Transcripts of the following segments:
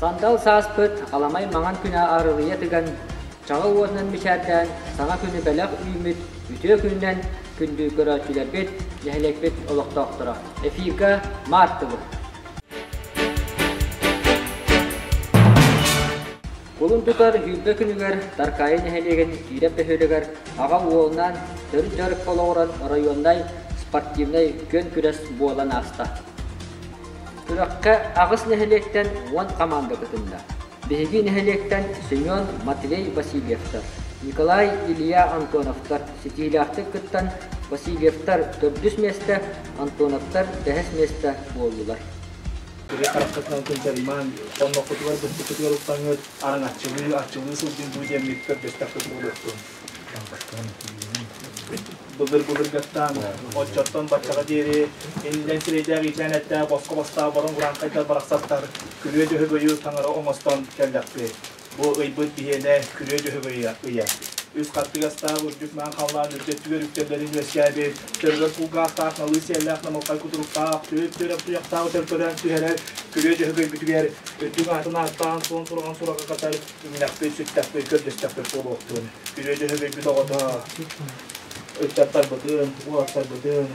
Сандал сааспыт аламай маҥан күнэ арылыйа тыган, чаҕыл уотунан мичээрдээн саҥа күнү бэлэх үүммүт үтүө күнүнэн күндү көрөөччүлэрбит, нэһилиэкпит олохтоохторо. Эфирга Март тылы. Кулун тутар сүүрбэ күнүгэр Таркаайы нэһилиэгин Киирэп бөһүөлэгэр аҕа уолунаан төрүт дьарыкка олоҕуран оройуоннай спортивнай күөн күрэс буолан ааста. Күрэххэ аҕыс нэһилиэктэн 10 хамаанда кытынна. Биһиги нэһилиэктэн Семен Матвей Васильевтар, Николай Илья Антоновтар ситиилээхтик кыттан Васильевтар төрдүс миэстэ, Антоновтар бэһис миэстэ буоллулар. Киһи хараххытынан кынчарыймаҥ, хонноххутугар быстыккытыгар уктаҥҥыт, араҥаччылыы, арчылыы сылдьыҥ дуу диэммит көрдөстөхпүт буолуохтун. Былыр-былыргаттан, оччоттон баччаҕа диэри иннинэн сирэйдээх иитэн эттээх босхо бастаах бороҥ урааҥхайдар барахсаттар күрүө дьөһөгөйү таҥара оҥостон кэллэхпит. Бу ыйбыт биһиэнэ күрүө дьөһөгөй ыйа. Үс хаттыгастаах үрдүк маан халлаан үрдүттүгэр үктэллэрин үөскээбит, төргөр кулгаахтаах налыы сиэллээх намылхай кутуруктаах, түөрт туйахтаах өтөркөлөөн түһэрэр күрүө дьөһөгөйбүтүгэр үрдүк аатын ааттаан суон сураҕын сураҕа катар үҥнэхпит, сүттэхпит, көрдөстөхпүт буолуохтун. Күрүө дьөһөгөйбүт оҕото ыччаттарбытын, уолаттарбытын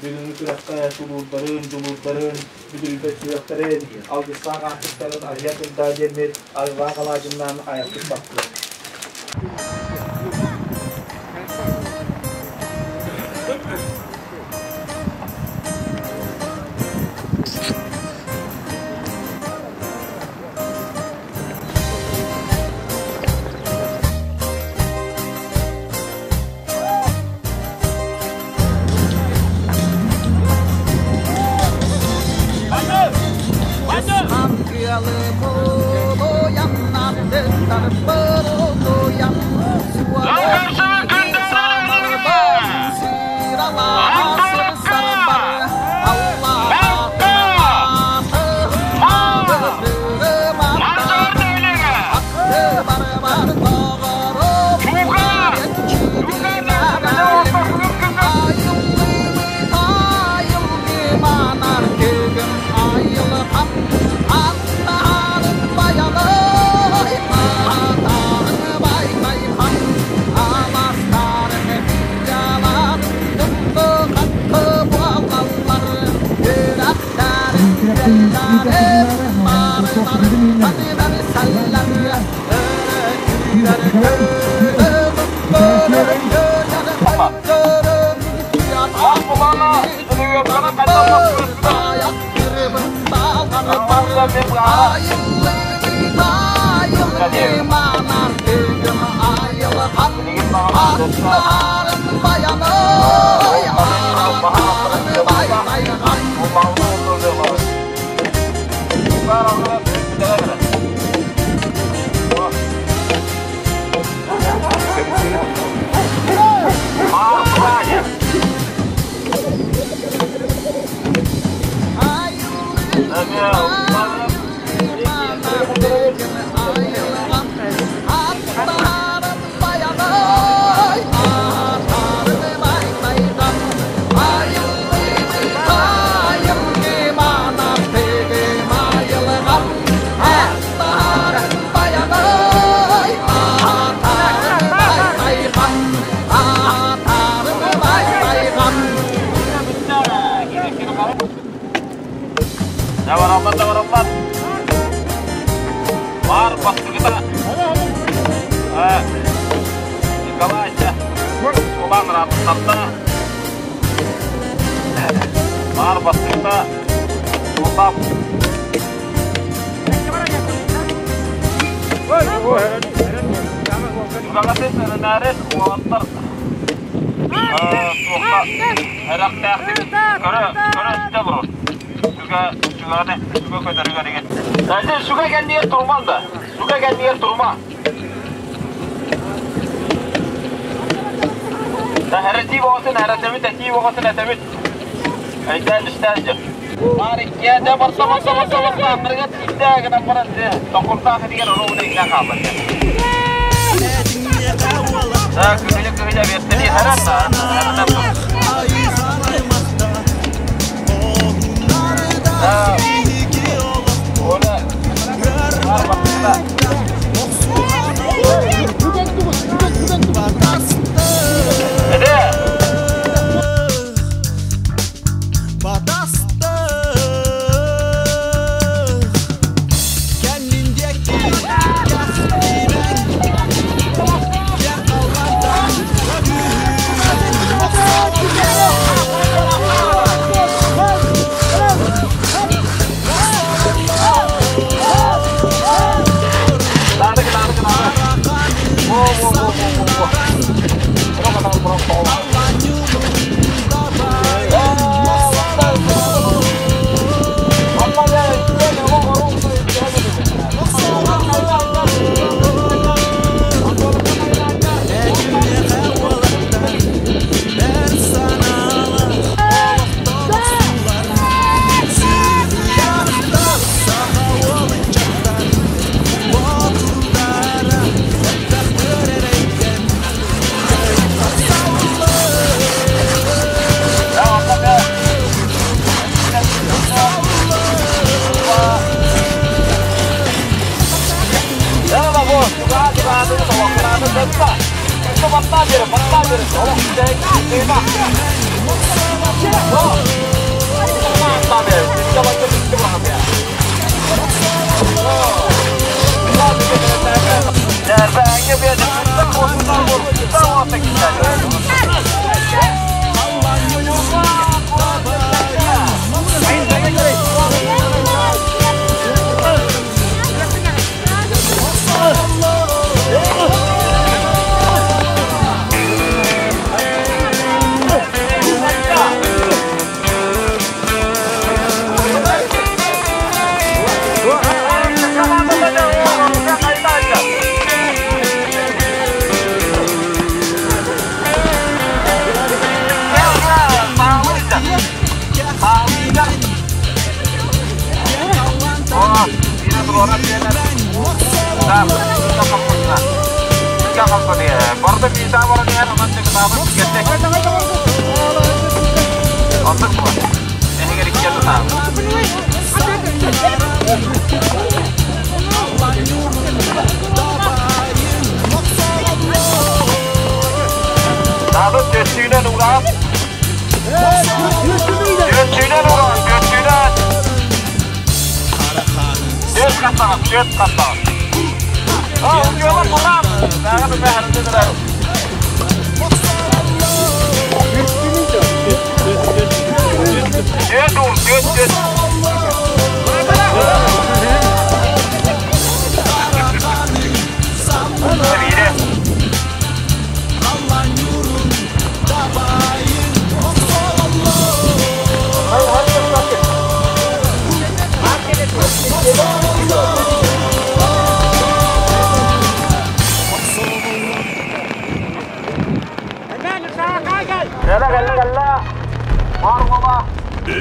бүгүҥҥү күрэххэ тулуурдарын, дьулуурдарын, бүдүрүйбэт сүрэхтэрин, алгыстаах аартыктарын арыйа турда диэммит арыылаах алаадьыннаан айахпыт баппыт.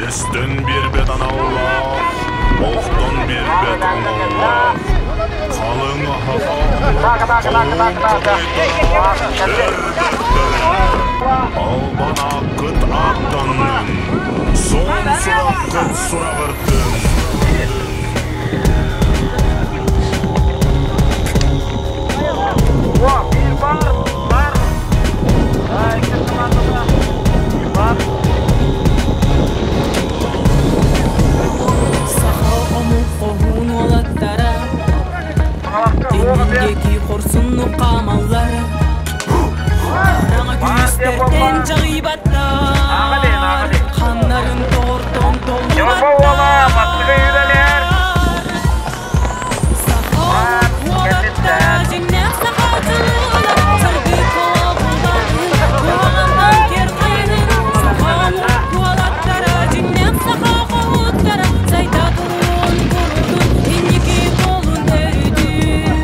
Өстөн биэрбэт аналлаах, охтон биэрбэт оҥоллоох, халыҥ эр бэртэрэ, албан ааккыт ааттаннын, суон сураххыт сураҕырдын. Саха омук хоһуун уолаттара Иннин диэки хорсуннук хаамаллара Хараҥа күүстэртэн дьаҕыйбаттар Ханнарын тортон толлубаттар Саха омук уолаттара дьиҥнээх саха дьылыла Сырдык олоҕуларын куһаҕантан кэр хайынын Саха омук уолаттара дьиҥнээх саха хоһуттара Сайда туруон курутун инники буолун өрүтүн.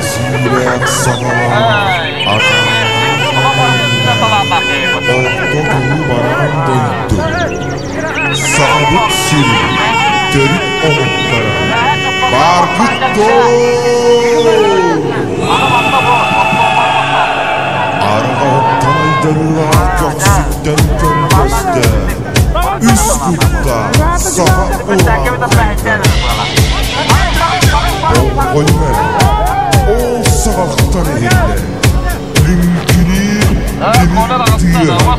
Сүүрээх саҕалаах Орто туруу бараан дойду Сахабыт сирин төрүт омуктара бааргыт дуо? Арҕаһыттан айдарыылаах көхсүттэн көмдөстө үс куттаах саха урааҥхайдара. Болҕойуҥ эрэ, ол саҕахтан иһиллэр лүҥкүнүүр тимир тыаһа.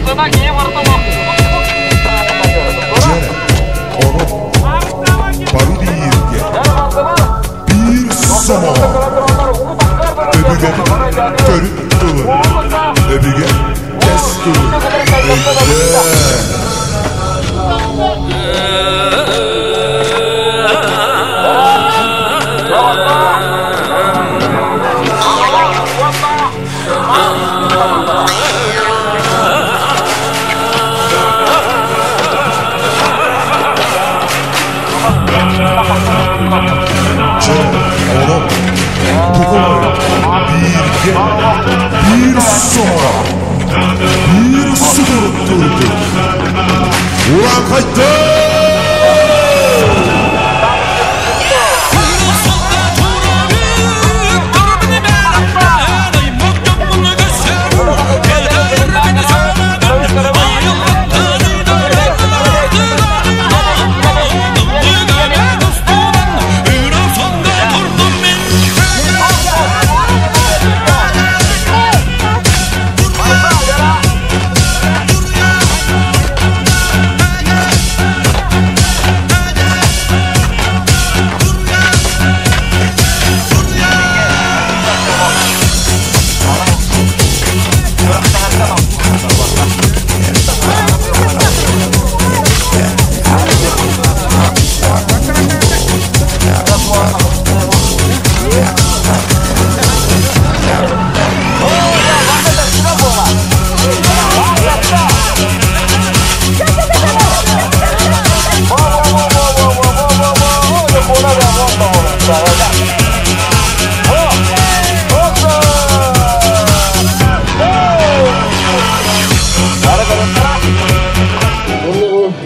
Дьэ, онон бары бииргэ, биир сомоҕо өбүгэбит төрүт тылын, өбүгэ кэс тылын өйдөөн. Чэ, онон тугу бииргэ, биир сомоҕо, биир сутуруктуурбут. Урааҥхайдар!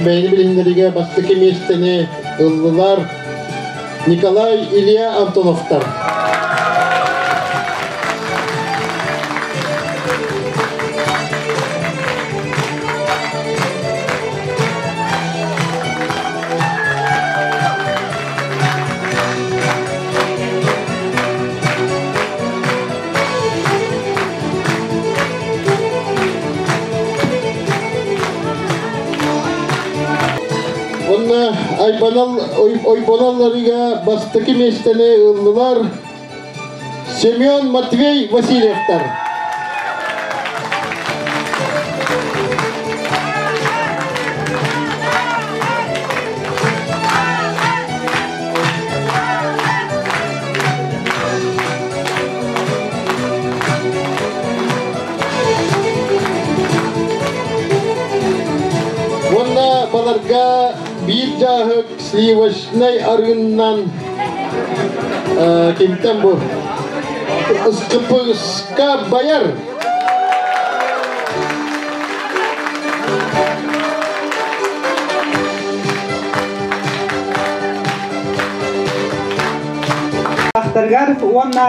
Бэйэни билиһиннэриигэ бастакы миэстэни ыллылар Николай Илья Антоновтар. Онно Ойбоналларыга бастакы миэстэни ыллылар Семен Матвей Васильевтар. Уонна баларга биир дьааһык сливочнай арыыннан кимтэн бу Ыскыпыска байар уонна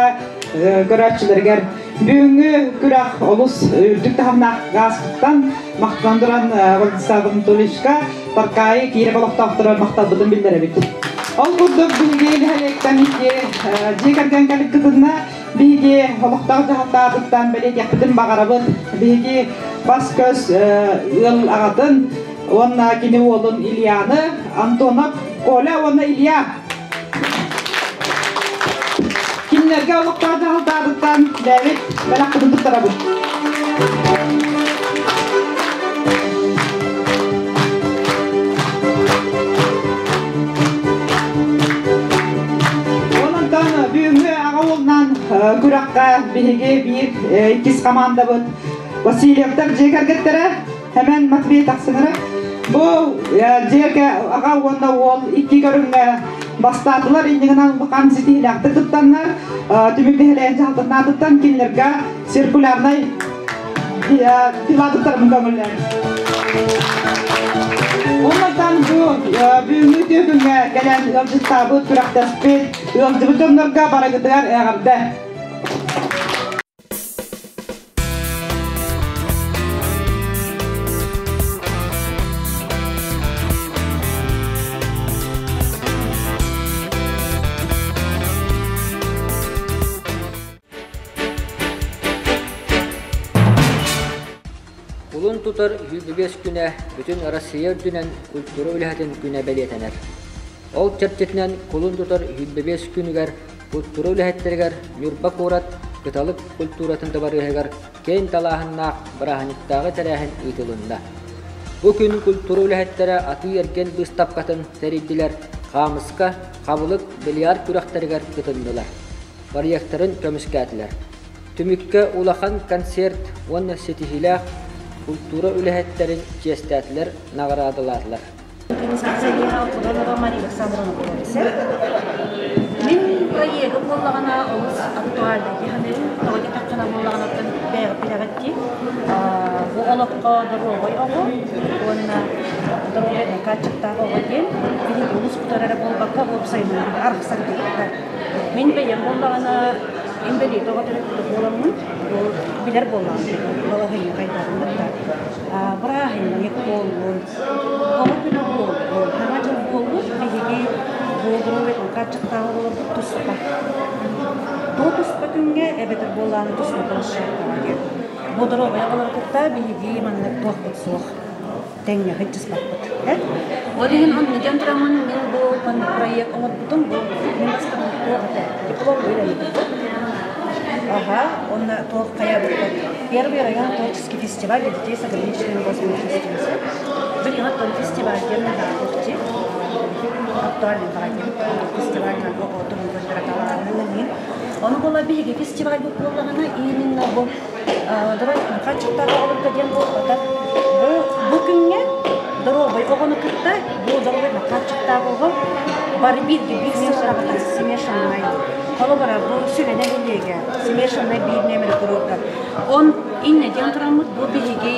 көрөөччүлэригэр бүгүҥҥү күрэх олус үрдүк таһымнаах гааспыттан махтанан туран Владислав Анатольевичка Таркаайы Киирэ олохтоохторо махталбытын биллэрэбит. Ол курдук биһиги нэһилиэктэн икки дьиэ кэргэн кэликкитинэ биһиги олохтоох дьаһалтаабыттан бэлиэтиэхпитин баҕарабыт. Биһиги бас-көс ыал аҕатын уонна кини уолун Ильяны, Антонов Коля уонна Илья Кинилэргэ олохтоох дьаһалтаабыттан бэйэбит бэлэхпитин туттарабыт. күрэххэ биһиги биир иккис командабыт Васильевтар дьиэ кэргэттэрэ Хэмэн Матвей тахсынара. Бу дьиэ аҕа уонна уол икки көрүҥҥэ бастаатылар иннигинэн улахан ситиһиилээхтик туттаннар түмүк нэһилиэгин дьаһалтатыттан кинилэргэ циркулярнай пилатыттарын көҥүллээн. Оннортан бу бүгүҥҥү үтүө күҥҥэ кэлэн ыалдьыттаабыт, күрэхтэспит, ыалдьыбыт дьоннорго барыгытыгар эҕэрдэ! Кулун тутар 25 күнэ бүтүн Россия үрдүнэн культура үлэһитин күнэ бэлиэтэнэр. Ол чэрчитинэн кулун тутар 25 күнүгэр культура үлэһиттэригэр Ньурба куорат Кыталык культуратын дыбарыаһыгар киэҥ далааһыннаах бырааһынньыктааҕы тэрээһин ыытылынна. Бу күн культура үлэһиттэрэ атыы-эргиэн быыстапкатын тэрийдилэр, хаамыска, хабылык, бильярд күрэхтэригэр кытыннылар. Барьектарын көмүскээтилэр. Түмүккэ улахан концерт уонна ситиһиилээх культура үлэһиттэрин чиэстээтилэр, наҕараадалаатылар. Мин проегым буоллаҕына олус актуальнай дии саныыбын. Тоҕо диэтэххинэ буоллаҕына бэйэҕит билэҕит дии. Бу олоххо доруобай оҕо уонна доруобай накааччыктаах оҕо диэн биһиги улууспутугар эрэ буолбакка уопсайынан арахсар диэххэ. Мин бэйэм буоллаҕына инбэлиит оҕо төрөппүтэ буоламмын бу билэр буоллаҕым балаһыанньа хайдаҕын кытта. Бырааһынньык буоллун, Оҕо күнэ буоллун, Саҥа дьыл буоллун, биһиги буолдуруй хааччахтааҕы олорбут туспа. Туо туспа күҥҥэ эбэтэр буоллааны туспа площадкаҕа диэн. Бу доруобуйа оҕолору кытта биһиги маннык туохпут суох. Тэҥҥэ сылдьыспаппыт. Ол иһин онно диэн тураммын мин бу маннык проект оҥорбутум. Бу мин бастакы туох этэ? Диплом үлэлэппит. Ага, онно туох хайа Первый район творческий фестиваль для детей с ограниченными возможностями. Билигин фестиваль диэн наһаа актуальный проект фестиваль Ону буола биһиги фестиваль буоллаҕына именно бу хаччыктаах оҕолорго диэн буолбатах. Бу бу күҥҥэ доруобай оҕону кытта бу доруобай хаччыктаах оҕо бары бииргэ биир сыллаҕа смешаннай холобура бу сүрэ нэһилиэгэ смешаннай биир нөмер туруорда Он иннэ диэн тураммыт бу биһиги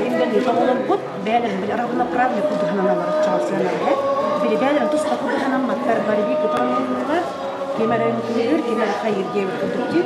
инбэлиит оҕолорбут бэйэлэрин били равноправный курдуһунан чаҕылсыаналар били бэйэлэрин туспа курдуһунамматтар бары биир кутураныллар ким эрэ үҥкүүлүүр ким эрэ хайыыр диэбит курдук дии.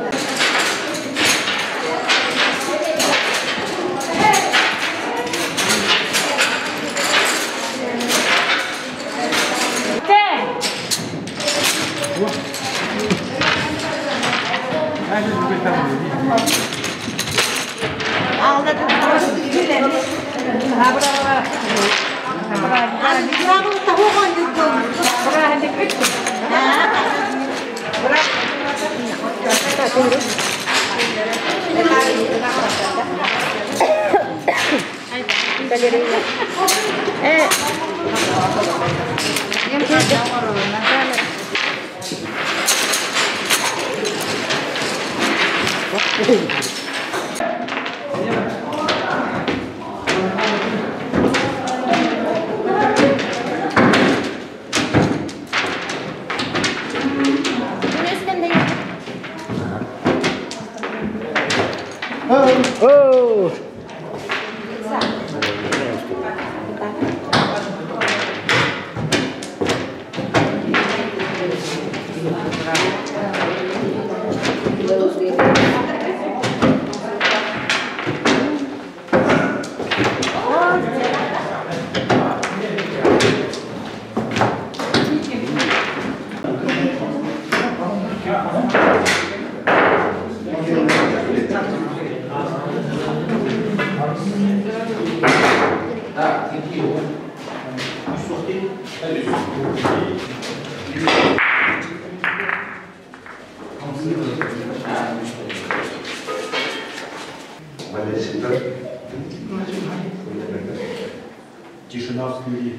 Тишина в студии.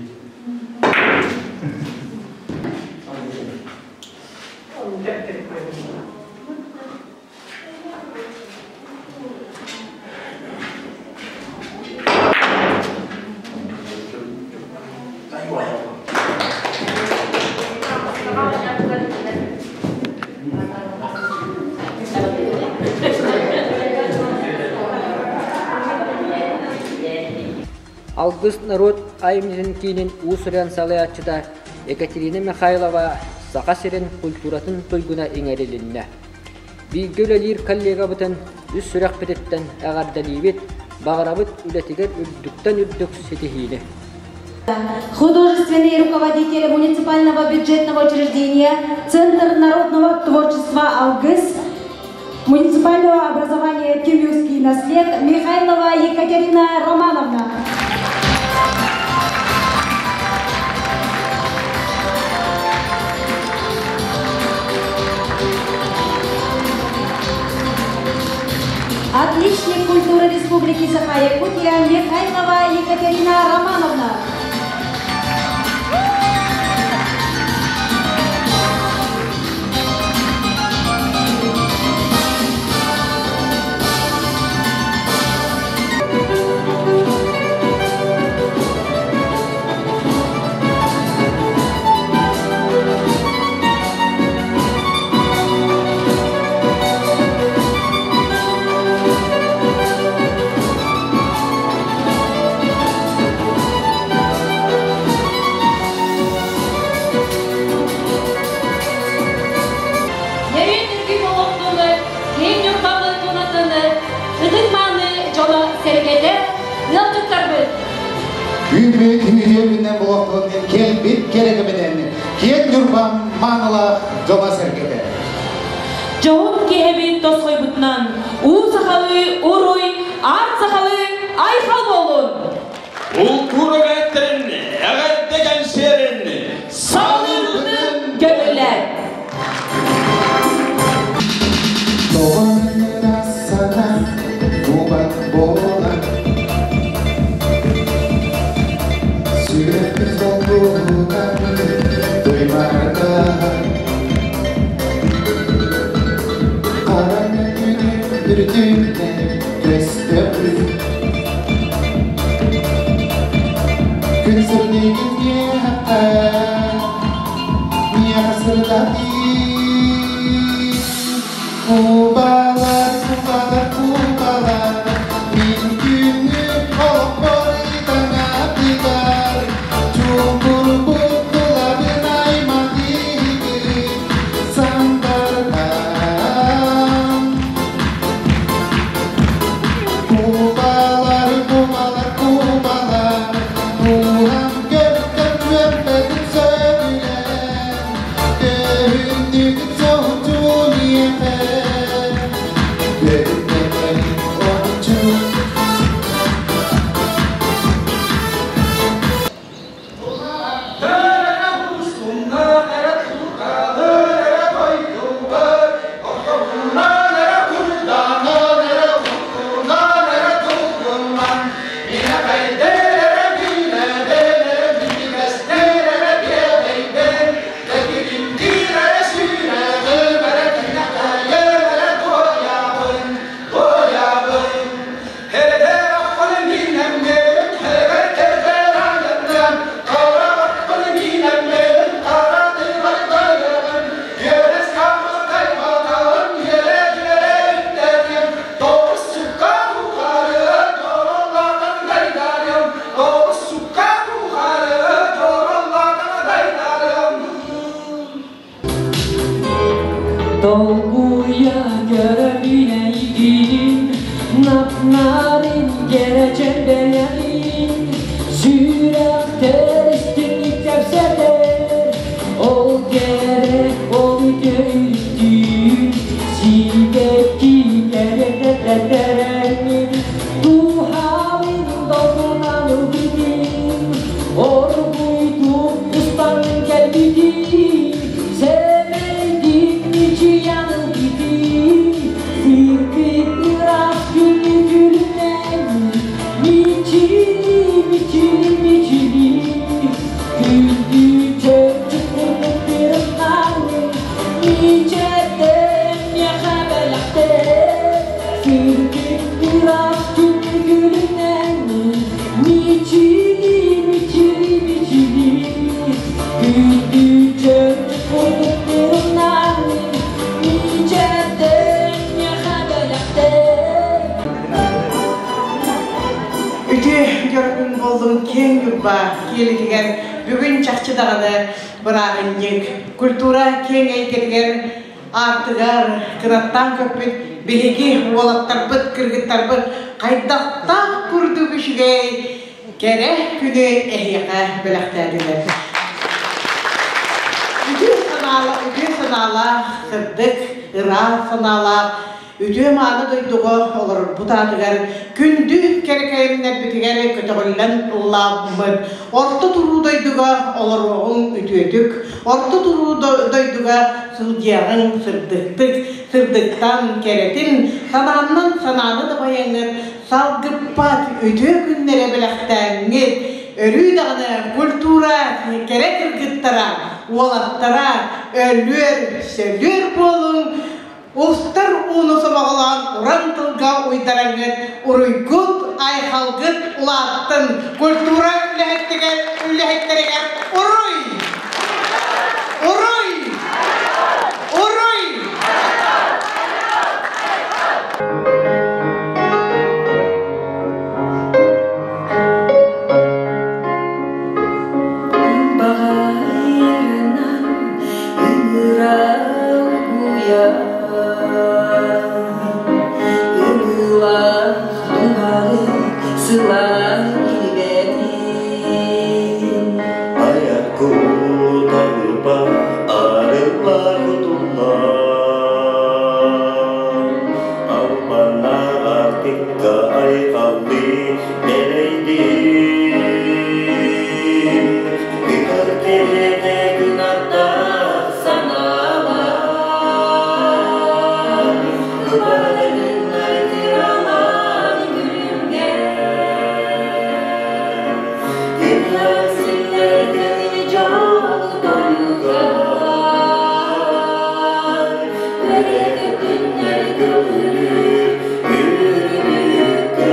Алгыс норуот айымньытын киинин уус-уран салайааччыта Екатерина Михайлова Саха сирин культуратын туйгуна иҥэрилиннэ. Бииргэ үлэлиир коллегабытын үс сүрэхпититтэн эҕэрдэлиибит, баҕарабыт үлэтигэр үрдүктэн үрдүк ситиһиини. Художественный руководитель муниципального бюджетного учреждения Центр народного творчества «Алгыс» муниципального образования «Тюмюкский наслед» Михайлова Екатерина Романовна. Отличник культуры Республики Саха-Якутия Михайлова Екатерина Романовна. Нөрүөн үргүк олохтууну, киэҥ Ньурбабыт тунатыны, ытык-мааны дьоно сэргэтэ, ыалдьыттарбыт. Үүммүт үтүөмүнэн булохтун кэлбит кэрэкэбинэн киэн Ньурбам маанылаах дьоно сэргэтэ. Дьоһун киһибит тосхойбутунан уу сахалыы уруй, аат сахалыы айхал буолун! Култуура үлэһиттэрин эҕэрдэ кэнсиэрин Саҕалыырбытын көҥүллээн! Тоҕо кубат буолан сүрэхпит долгутан туймардаан хараҥа күнү үрдүнэн көстөбүн күн сырдыгын миэхэ миэхэ сырдатыы Кубалар, кубалар, кубалар, мин күнү олохпор итаҥатыгар, чуҥкурбут тулабын айматыгын сандарбам. Кубалар, кубалар, кубалар, туһан көртөн үөмпэтин сөбүлээн, көһүннүгүт соһуччу миэхэ, көһүннэтэн ончу. Долгуя көрөбүнэйгин, Напнарын кереченделерин, Сүрэхтер истинник кэпсэтэр, Ол кере ол үтөйдүүн, Сибэкки керететерин, Тухабын долгунан ылбытым, Оргуйдук устан келбитим, Сэмэйдик мичиян ылбытым, Сырдык ыраас күнү күлүнэн, Мичилийэн Ньурба киэлитигэр бүгүн чахчы даҕаны бырааһынньык культура киэҥ эйгэтигэр аартыгар кынаттаан көппүт биһиги уолаттарбыт, кыргыттарбыт хайдахтаах курдук үчүгэй кэрэ күнү эһиэхэ бэлэхтээтилэр. Үтүө санаалаах, үтүө санаалаах, сырдык, ыраас санаалаах үтүө-мааны дойдуга олорорбут аатыгар күндү кэрэкэйимнэрбитигэр көтөҕүллэн ыллаабыт орто туруу дойдуга олоруоҕуҥ үтүөтүк, орто туруу дойдуга сылдьыаҕыҥ сырдыктык, сырдыктан кэрэтин, санааннан санааны дабайаҥҥыт салгыппат үтүө күннэрэ бэлэхтээҥҥит, өрүү даҕаны культура кэрэ кыргыттара, уолаттара өлүөр, сөлүөр буолуҥ, Устар ууну сомоҕолоон уран тылга уйдараҥҥыт уруйгут, айхалгыт улааттын, культура үлэһиттигэр үлэһиттэригэр уруй! Уруй! Уруй! Баҕайынан Ырыалаах туһаҕы сылаан килбэтин Айар куталыба арыллар кутуллар Албаннаах артыкка айхаллыы дэлэйдин Кытар кэриэтэ кынаттаах санаалар Кыбарыннар кыралаан күлүмҥэ Кыһар силлэргэ дьол тойугар Бэрэгэ күннэр көҕүлүүр үрдүккэ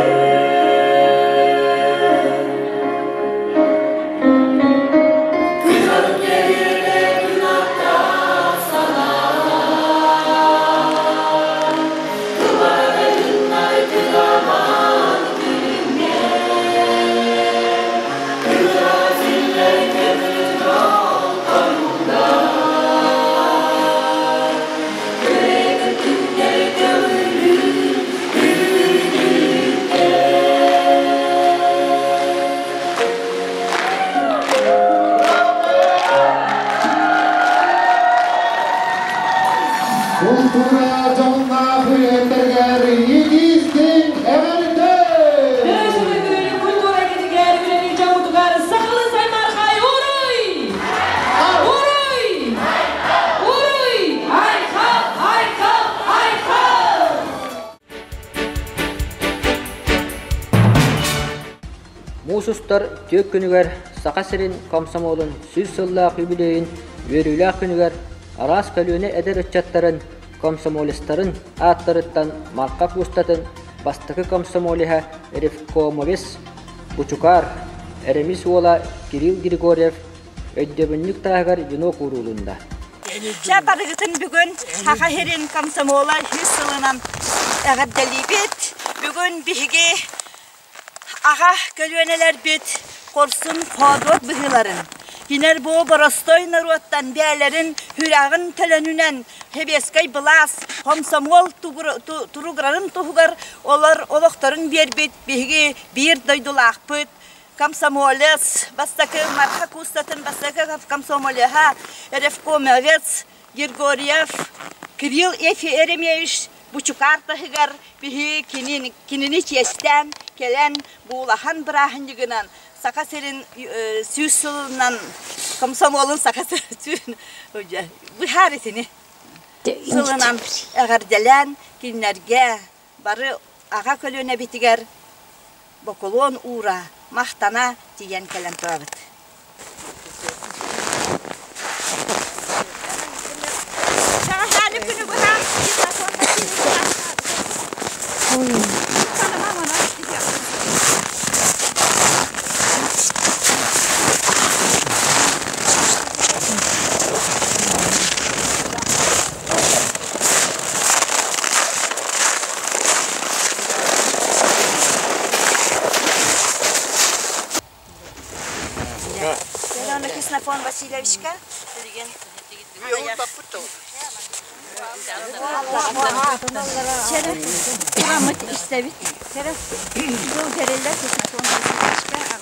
Култуура дьонноох үлэһиттэригэр итиистиҥ эҕэрдэ! Культура кэтигэр үлэлиир дьоммутугар сахалыы саймаархай уруй! Уруй! Уруй! Айхал! Айхал! Айхал! Муус устар түөрт күнүгэр Саха сирин комсомолун 100 сыллаах үбүлүөйүн үөрүүлээх күнүгэр араас көлүөнэ эдэр ыччаттарын, комсомолецтарын ааттарыттан Марха куустатын бастакы комсомолеһа ревкомовец Бучукаар Эремис уола Кирилл Григорьев өйдөбүнньүк тааһыгар венок уурулунна. Чэ барыгытын бүгүн Саха сирин комсомола 100 сылынан эҕэрдэлиибит. Бүгүн биһиги аҕа көлүөнэлэрбит хорсун хоодуот быһыыларын, кинилэр бу боростой норуоттан бэйэлэрин сүрэҕин төлөнүнэн сэбиэскэй былаас комсомол туругурарын туһугар олор олохторун биэрбит биһиги биир дойдулаахпыт комсомолец, бастакы Марха куустатын бастакы комсомолеһа, ревкомовец Григорьев Кирилл Ефимович Бучукаар таһыгар биһи кинини чиэстээн кэлэн буулахан бырааһынньыгынан Саха сирин 100 сылынан комсомолун Саха сирин быһаар итини сылынан эҕэрдэлээн кинилэргэ бары аҕа көлүөнэбитигэр бокулуон уура махтана тиийэн кэлэн турабыт. Васильевичка билигин Турамыт истэбит.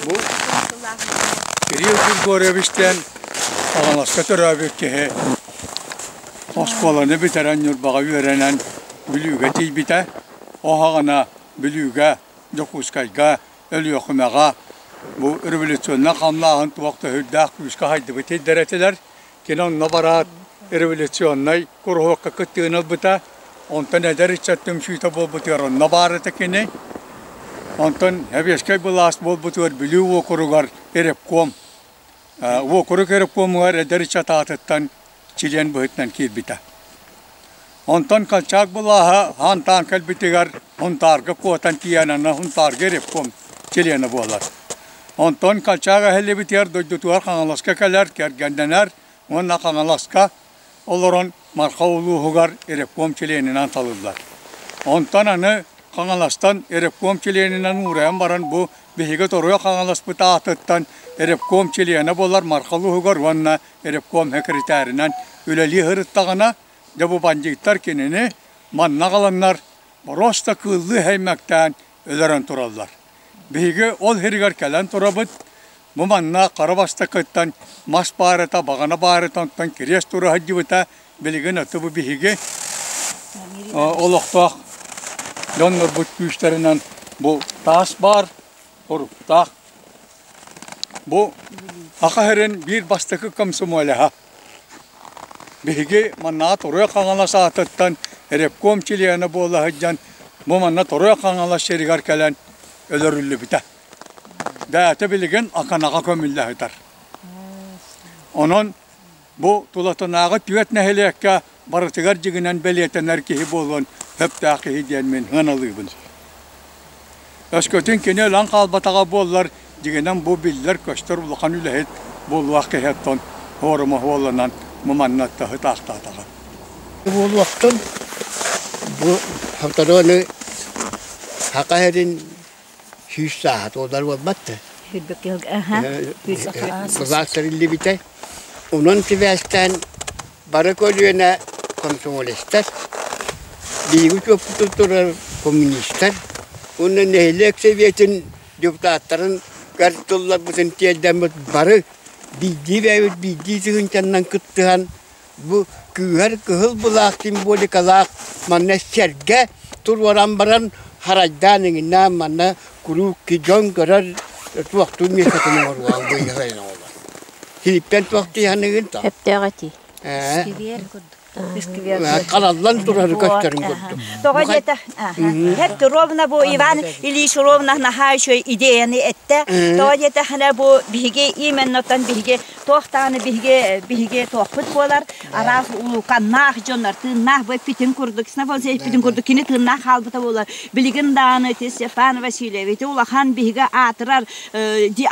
Бу Кирилл Григорьевичтэн Хаҥаласка төрөөбүт киһи оскуоланы бүтэрэн Ньурбаҕа үөрэнэн Бүлүүгэ тиийбитэ. Оһоҕуна Бүлүүгэ, Дьокуускайга, Өлүөхүмэҕэ бу революционнай хамнааһын туох да сүрдээх күүскэ хайдыбыт сирдэрэ этилэр. Кини онно бараат революционнай куруһуокка кыттыыны ылбыта. Онтон эдэр ыччат түмсүүтэ буолбутугар онно баар этэ кини. Онтон Сэбиэскэй былаас буолбутугар Бүлүү уокуругар ревком, уокурук ревкомугар эдэр ыччат аатыттан чилиэн быһыытынан киирбитэ. Онтон Колчак былааһа хаан-таан кэлбитигэр Һунтаарга куотан тиийэн аны Һунтаарга ревком чилиэнэ буолар. Онтон Колчак эһиллибитигэр дойдутугар Хаҥаласка кэлэр, кэргэннэнэр уонна Хаҥаласка олорон Марха улууһугар ревком чилиэнинэн талыллар. Онтон аны Хаҥаластан ревком чилиэнинэн уурайан баран бу биһиги Торуйа Хаҥаласпыт аатыттан ревком чилиэнэ буолар Марха улууһугар уонна ревком секретарынан үлэлии сырыттаҕына, дьэ бу бандьыыттар кинини манна аҕаланнар боруоста кыыллыы һэймэктээн өлөрөн тураллар. Биһиги ол сиригэр кэлэн турабыт, бу манна хара бастакыттан мас баарыта, баҕана баарыта, онтон кириэс тура сылдьыбыта, билигин аты бу биһиги олохтоох дьоннорбут күүстэринэн бу таас баар, хоруктаах. Бу Саха сирин биир бастакы комсомолеһа. Биһиги маннаҕа Торуой Хаҥалас аатыттан ревком чилиэнэ буола сылдьан, бу манна Торуой Хаҥалас сиригэр кэлэн өлөрүллүбүтэ. Бэйэтэ билигин Аканаҕа көмүллэ сытар. Онон бу тулатынааҕы түөрт нэһилиэккэ барытыгар дьиҥинэн бэлиэтэнэр киһи буолуон сөптөөх киһи диэн мин сыаналыыбын. Өскөтүн кини өлөн хаалбатаҕа буоллар, дьиҥинэн бу биллэр-көстөр улахан үлэһит буолуох киһи оттон форума суолланан бу манна таһы-таахтаатаҕа. Буолуохтун бу сотору Саха сирин 100 сааһа туолар буолбат да. Былаас тэриллибитэ. Онон сибээстээн бары көлүөнэ комсомолецтар, биһиги учуоппутун турар коммунистар уонна нэһилиэк сэбиэтин депутаттарын тылларбытын тиэрдэммит бары биирдии бэйэбит биирдии тыһыынчаннан кыттыһан бу күүһэр кыһыл былаах символикалаах манна сэргэ туруоран баран харайдаан иҥинээн манна куруук дьон көрөр туохтуур миэстэтин оҥоруоҕа быйыл Килиппэн туох тиһаныгын то? Сөптөөх этии. Искибиэр курдук. Халаллан турары көстөрүн курдук. Тоҕо диэтэ, Хэт ровно бу Иван Ильич ровно наһаа үчүгэй идеяны эттэ. Тоҕо диэтэххинэ бу биһиги именноттан биһиги туохтааны биһиги биһиги туохпут буолар араас улууканнаах дьоннор тыыннаах бу эппитин курдук Ксенофонт эппитин курдук кини тыыннаах хаалбыта буолар. Билигин даҕаны ити Степан Васильевич улахан биһиги аатырар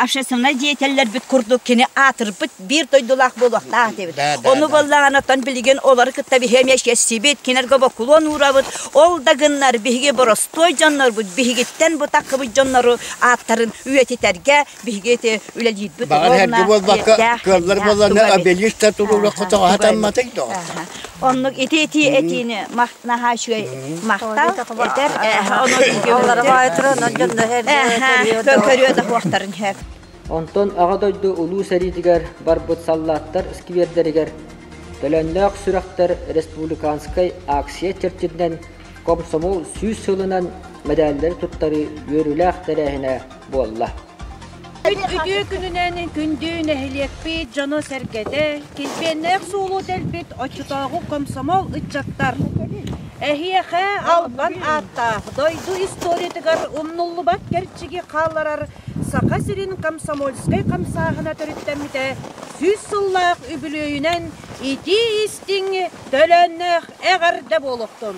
общественнай деятеллэрбит курдук кини аатырбыт биир дойдулаах буолуохтаах этибит. Ону буоллаҕына оттон билигин олору кытта биһи эмиэ кэссибит, кинилэргэ бокулуон уурабыт. Ол да гыннар биһиги боростуой дьоннорбут, биһигиттэн бу таккыбыт дьоннору ааттарын үйэтитэргэ биһиги ити үлэлиирбит Баҕар эргэ буолбакка, кыаллар буолларына обелиста туруорукка тоҕо доҕор. Оннук ити ити этиини наһаа үчүгэй махтал этэр көрүө да хуохтарын сөп. Онтон Аҕа дойду Улуу сэриитигэр барбыт саллааттар сквердэригэр Төлөннөөх сүрэхтэр республиканскай акция чэрчитинэн комсомол 100 сылынан мэдээллэри туттарыы үөрүүлээх тэрээһинэ буолла. Күн үтүө күнүнэн күндү нэһилиэкпит дьоно-сэргэтэ, килбиэннээх суолу тэлбит оччотооҕу комсомол ыччаттар! Эһиэхэ албан ааттаах дойду историятыгар умнуллубат кэрчиги хаалларар Саха сирин комсомольскай хамсааһына төрүттэммитэ 100 сыллаах үбүлүөйүнэн итии-истиҥ, төлөөннөөх эҕэрдэ буолуохтун!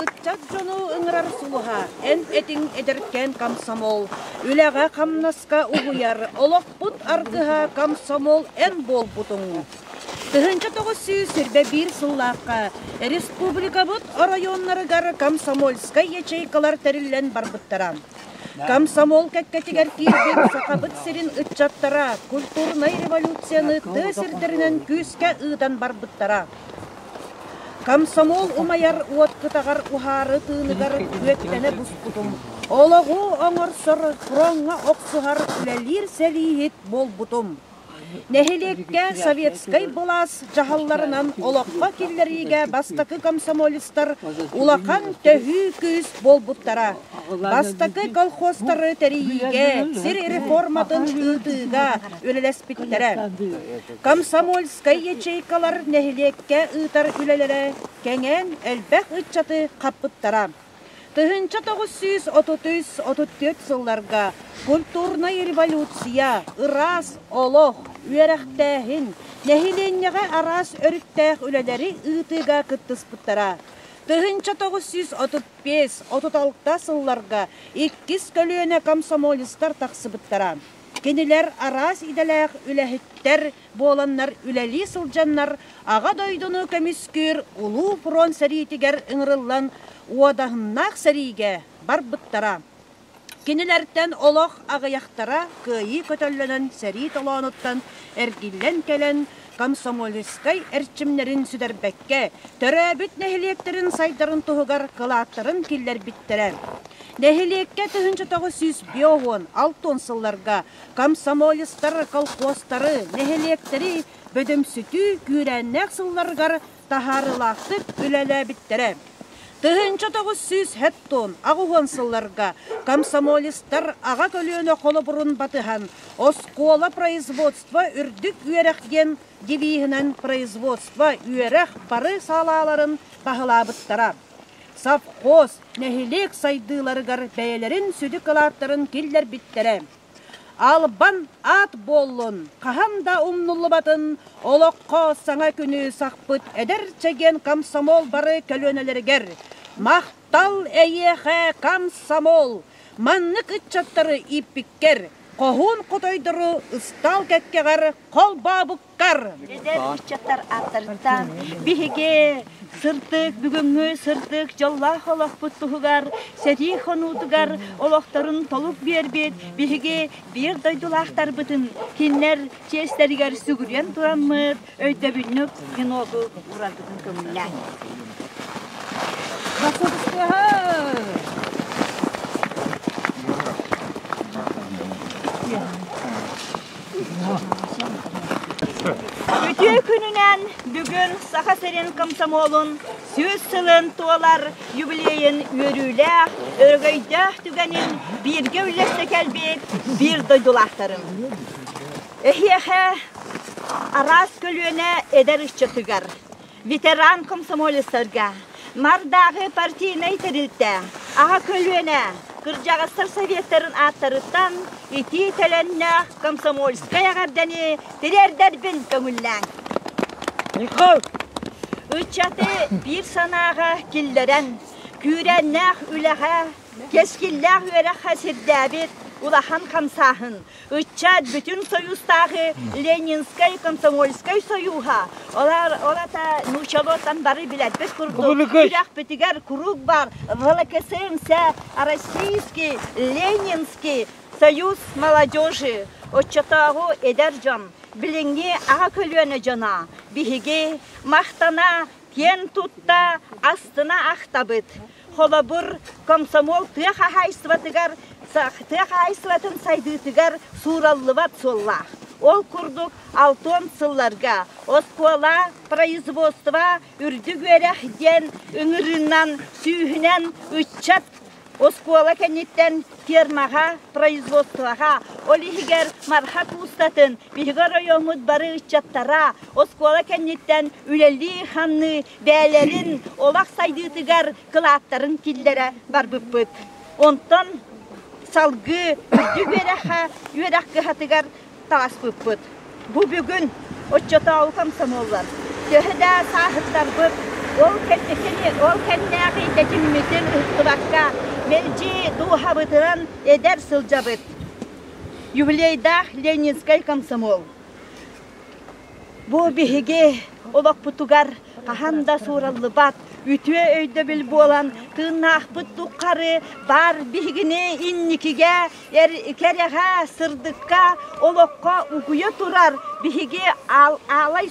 Ыччат дьону ыҥырар сулуһа, эн этиҥ эдэркээн комсомол, үлэҕэ-хамнаска угуйар, олохпут аргыһа комсомол эн буолбутуҥ. 1921 сыллаахха республикабыт оройуоннарыгар комсомольскай ячейкалар тэриллэн барбыттара. Комсомол кэккэтигэр киирбит Сахабыт сирин ыччаттара культурнай революцияны тыа сирдэринэн күүскэ ыытан барбыттара. Комсомол умайар уот кытаҕар уһаары тыыныгар үөттэнэ буспутум. Олоҕу оҥорсор, фроҥҥа охсуһар үлэлиир сэлииһит буолбутум. Нэһилиэккэ советскай былаас дьаһалларынан олоххо киллэриигэ бастакы комсомолецтар улахан төһүү күүс буолбуттара. Бастакы колхозтары тэрийиигэ, сир реформатын ыытыыга үлэлэспиттэрэ. Комсомольскай ячейкалар нэһилиэккэ ыытар үлэлэрэ кэҥээн элбэх ыччаты хаппыттара. 1933-34 сылларга культурнай революция, ыраас олох, үөрэхтээһин, нэһилиэнньэҕэ араас өрүттээх үлэлэри ыытыыга кыттыспыттара. 1935-36 сылларга иккис көлүөнэ комсомолецтар тахсыбыттара. Кинилэр араас идэлээх үлэһиттэр буоланнар үлэлии сылдьаннар Аҕа дойдуну көмүскүүр Улуу фронт сэриитигэр ыҥырыллан уодаһыннаах сэриигэ барбыттара. Кинилэртэн олох аҕыйахтара кыайыы көтөллөнөн сэрии толоонуттан эргиллэн кэлэн комсомольскай эрчимнэрин сүтэрбэккэ, төрөөбүт нэһилиэктэрин сайдарын туһугар кылааттарын киллэрбиттэрэ. Нэһилиэккэ 1956 сылларга комсомолецтар колхозтары, нэһилиэктэри бөдөҥсүтүү күүрээннээх сылларыгар таһаарыылаахтык үлэлээбиттэрэ. 1980 сылларга комсомолецтар аҕа көлүөнэ холобурун батыһан оскуола производство үрдүк үөрэх диэн девиһинэн производство үөрэх бары салааларын баһылаабыттара. Совхоз, нэһилиэк сайдыыларыгар бэйэлэрин сүдү кылааттарын киллэрбиттэрэ. Албан аат буоллун, хаһан да умнуллубатын олоххо саҥа күнү сахпыт эдэр чэгиэн комсомол бары көлүөнэлэригэр махтал эйиэхэ, комсомол! Маннык ыччаттары ииппиккэр, хоһуун хотойдору ыстаал кэккэҕэр холбообуккар! Эдэр ыччаттар ааттарыттан биһиги сырдык бүгүҥҥү сырдык дьоллоох олохпут туһугар сэрии хонуутугар олохторун толук биэрбит биһиги биир дойдулаахтарбытын кинилэр чиэстэригэр сүгүрүйэн тураммыт өйдөбүнньүк веногу уурарбытын көҥүллээн. Үтүө күнүнэн бүгүн Саха сирин комсомолун 100 сылын туолар юбилейын үөрүүлээх, өрөгөйдөөх түгэнин бииргэ үллэстэ кэлбит биир дойдулаахтарым. Эһиэхэ араас көлүөнэ эдэр ыччатыгар, ветеран комсомолецтарга, Мардааҕы партийнай тэрилтэ, аҕа көлүөнэ, кырдьаҕастар советтарын ааттарыттан итии төлөннөөх комсомольскай эҕэрдэни тириэрдэрбин көҥүллээҥ. Ыччаты биир санааҕа киллэрэн, күүрээннээх үлэҕэ, кэскиллээх үөрэххэ сирдээбит улахан хамсааһын Ыччат бүтүн Союзтааҕы Ленинскэй комсомольскай союһа, олата нуучалоттан бары билэрбит курдук, күрэхпитигэр куруук бар ВЛКСМС Российский Ленинский союз молодежи оччотооҕу эдэр дьон, билиҥҥи аҕа көлүөнэ дьоно биһиги махтана, киэн тутта, астына ахтабыт. Холобур, комсомол тыа хаһаайыстыбатыгар тыа хаһаайыстыбатын сайдыытыгар суураллыбат суоллаах. Ол курдук алтон сылларга оскуола, производство, үрдүк үөрэх диэн ыҥырыынан сүүһүнэн ыччат оскуола кэнниттэн фермаҕа, производствоҕа, ол иһигэр Марха куустатын биһиги оройуоммут бары ыччаттара оскуола кэнниттэн үлэлии-хамныы бэйэлэрин олох сайдыытыгар кылааттарын киллэрэ барбыппыт. Онтон салгыы үрдүк үөрэххэ үөрэх кыһатыгар таҕыспыппыт. Бу бүгүн оччотооҕу комсомоллар төһө да сааһыттарбыт ол кэнники ол кэннээҕи тэтиммитин ыһыктыбакка мэлдьи дууһабытынан эдэр сылдьабыт. Юбилейдаах Ленинскэй комсомол. Бу биһиги олохпутугар хаһан да суураллыбат үтүө өйдөбүл буолан тыыннаахпыт тухары баар биһигини инникигэ кэрэҕэ, сырдыкка, олоххо угуйа турар биһиги аалай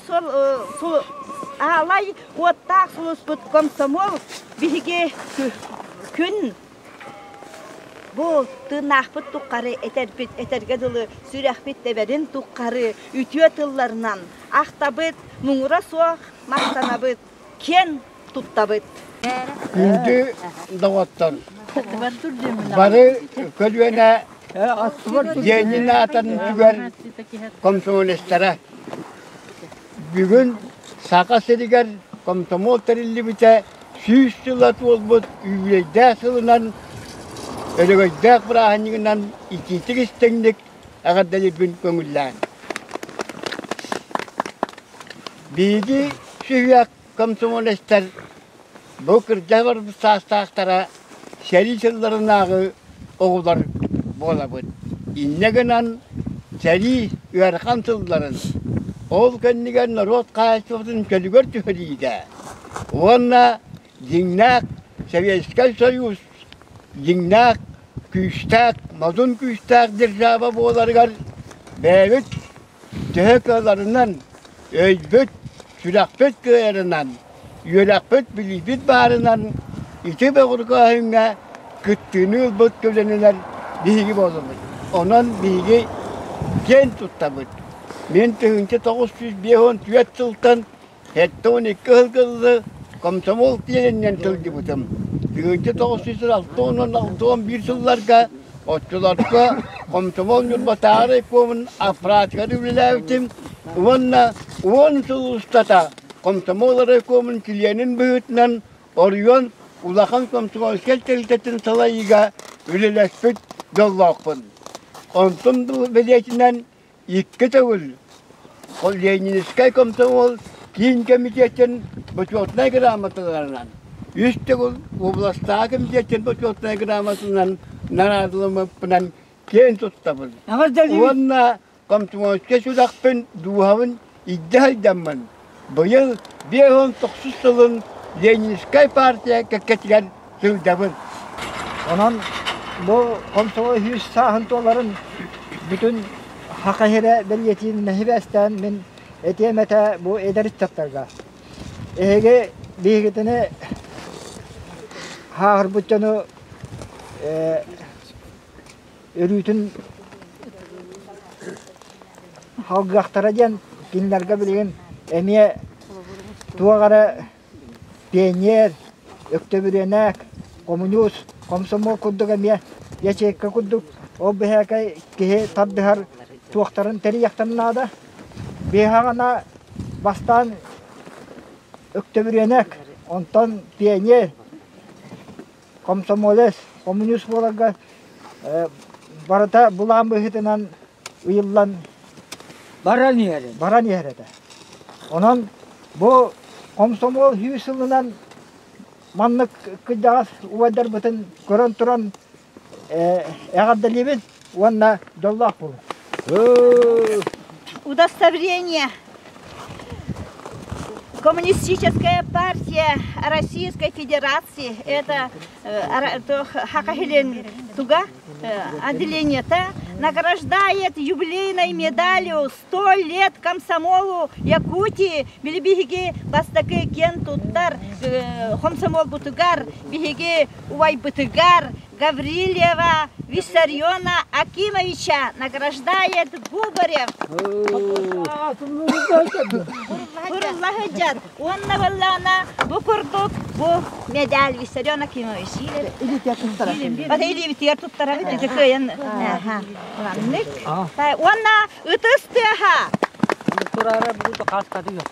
аалай уоттаах сулуспут комсомол биһиги күн бу тыыннаахпыт туххары этэрбит этэргэ дылы сүрэхпит тэбэрин туххары үтүө тылларынан ахтабыт, муҥура суох махтанабыт, киэн туттабыт. Күндү доҕоттор, бары көлүөнэ Ленин аатын түгэр комсомолецтара бүгүн Саха сиригэр комсомол тэриллибитэ 100 сыла туолбут үбүлүөйдээх сылынан өрөгөйдөөх бырааһынньыгынан итиитик истиҥник эҕэрдэлиирбин көҥүллээн. Биһиги сүһүөх комсомолецтар бу кырдьа барбыт саастаахтара сэрии сылларынааҕы оҕолор буолабыт. Инньэ гынан сэрии ыарахан сылларын, ол кэннигэр норуот хаһаайыстыбатын чөлүгэр түһэриигэ уонна дьиҥнээх Советскай Союз дьиҥнээх күүстээх, модун күүстээх держава буоларыгар бэйэбит төһө кыалларынан өйбүт, сүрэхпит кыайарынан, үөрэхпит, билиибит баарынан ити бөҕөргөөһүҥҥэ кыттыыны ылбыт көлүөнэлэр биһиги буолабыт. Онон биһиги киэн туттабыт. Мин 1954 сылтан 72 сылга комсомол тиэриннэн сылдьыбытым. 1961 сылларга оччолорго комсомол Ньурбатааҕы райкомун аппаратыгар үлэлээбитим уонна 10 сыл устата комсомол райкомун чилиэнин быһыытынан оройуон улахан комсомольскай тэрилтэтин салайыыга үлэлэспит дьоллоохпун. Онтум бэлиэтинэн икки төгүл Ленинскэй комсомол киин комитетин бочуотунай грамоталарынан, үс төгүл областааҕы комитетин бочуотунай грамотатынан наҕараадаламмыппынан киэн туттабын. Уонна комсомольскай сүрэхпин, дууһабын илдьэ сылдьаммын, быйыл 59 сылын Ленинскэй партия кэккэтигэр сылдьабын. Онон бу комсомол үһүс сааһын туоларын бүтүн Саха сирэ бэлиэтиин нэһибэстээн мин этиэм этэ бу эдэр ыччаттарга. Эһиги биһигитини хааһырбыт дьону өрүүтүн халгыахтара диэн кинилэргэ билигин эмиэ туох эрэ пионер, өктөбүрүөнэк, хомуньуус, хомсомуол курдук эмиэ ячейка курдук ол биһээкэй киһи тардыһар туохтарын тэрийиэхтэрин наада. Биһаҕана бастаан өктөбүрүөнэк, онтон пионер, комсомолец, коммунист буоларга барыта былаан быһыытынан ыйыллан баран иһэр баран иһэр этэ. Онон бу комсомол сүүс сылынан маннык кырдьаҕас убайдарбытын көрөн туран эҕэрдэлиибин уонна дьоллоох буолуҥ. Удостоверение Коммунистическая партия Российской Федерации, это Хакахилен Туга, отделение-то, награждает юбилейной медалью 100 лет комсомолу Якутии, били бастакы кен туттар, комсомол бутугар, биһиги убайбытыгар Гаврильева Виссариона Акимовича награждает Губарев. Куруллаһыдьар. Уонна баллаана бу курдук бу медаль Виссарион Акимович. Бата илиибитигэр туттарабыт ити кыайан. Уонна ытыс тыаһа. Турара бу хаскаты yok.